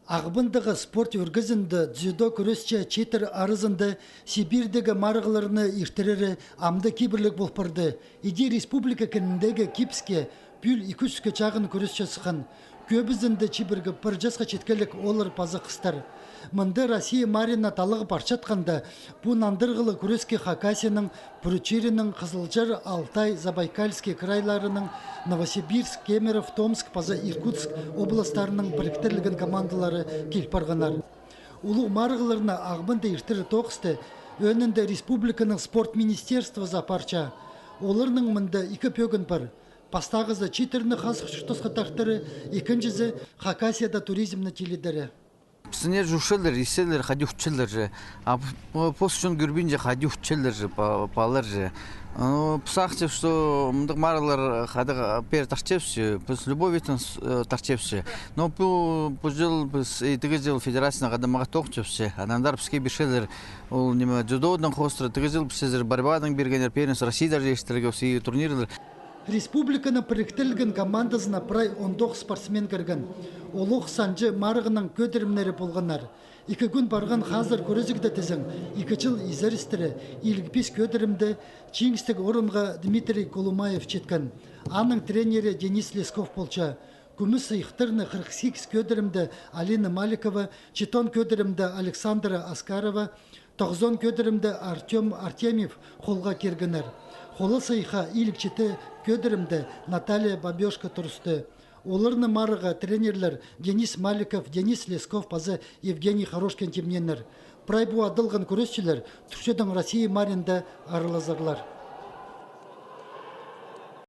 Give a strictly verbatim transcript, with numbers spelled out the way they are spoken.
Ағбандағы спорт ӱргізінде дзюдо кӱресче чииттер аразында Сибирьдегі марығларны иртірері амды кибірліг пол парды. Иди республика кініндегі кибіске пӱӱл ікі чӱске чағын кӱресчі сыххан. Кӧбізінде чибіргі пір часха читкелік олар паза хыстар. Мында Россия марығына талығ парчатханда, пу нандырығлығ кӱреске Хакасияның, Пӱрӱт чирінің, Хызылчар, Алтай, Забайкальский крайларының, Новосибирск, Кемерово, Томск паза Иркутск областарының піріктірілген командалары кил парғаннар. Улуғ марығларны Ағбанда иртірер тоғысты ӧӧнінде республиканың спорт министерствозы апарча. Оларның мында ікі пӧгін пар. Пастағызы чииттерні хазых чуртасха тартыры, ікінҷізі Хакасияда туризмні тилідері. Пісіне чӧрчелер, ирчелер, хайди итчелер же. А пос чон кӧрбинче, хайди итчелер же, палар же. Піс сағынчабыс, что мындағ марығлар хайдағ пеер тартчабыс, піс любой иттең тартчабыс. Но пу, пу чыл піс, и тігі чыл федерациянаң хайдағ мағат тоғынчабыс. Анаң андар піске пирчелер ол ниме, дзюдодаң хоостыра, тігі чыл піске борьбадаң пиргеннер, первенство России даже иртіргебіс, и турнирлер. Республиканың піріктірілген командазына прай он тоғыс спортсмен кірген. Олох санҷы марығның кӧдірімнері полғаннар. Ікі кӱн парған хазыр кӱрезігде тізең, ікі чыл изерістіре, иліг пис кӧдірімде чиңістіг орынға Дмитрий Колумаев читкен. Аның тренері Денис Лесков полча. Кӱмӱс сыйыхтарны хырых сигіс кӧдірімде Алина Маликова, читон кӧдірімде Александра Аскарова, тоғызон кӧдірімде Артём Артемьев холға киргеннер. Холы сыйыхха иліг читі кӧдірімде Наталья Бабёшко турысты. Оларны марығға тренерлер Денис Маликов, Денис Лесков паза Евгений Хорошкин тимнееннер. Прай пу адалған кӱресчілер Турциядаң Россия марығында аралазарлар.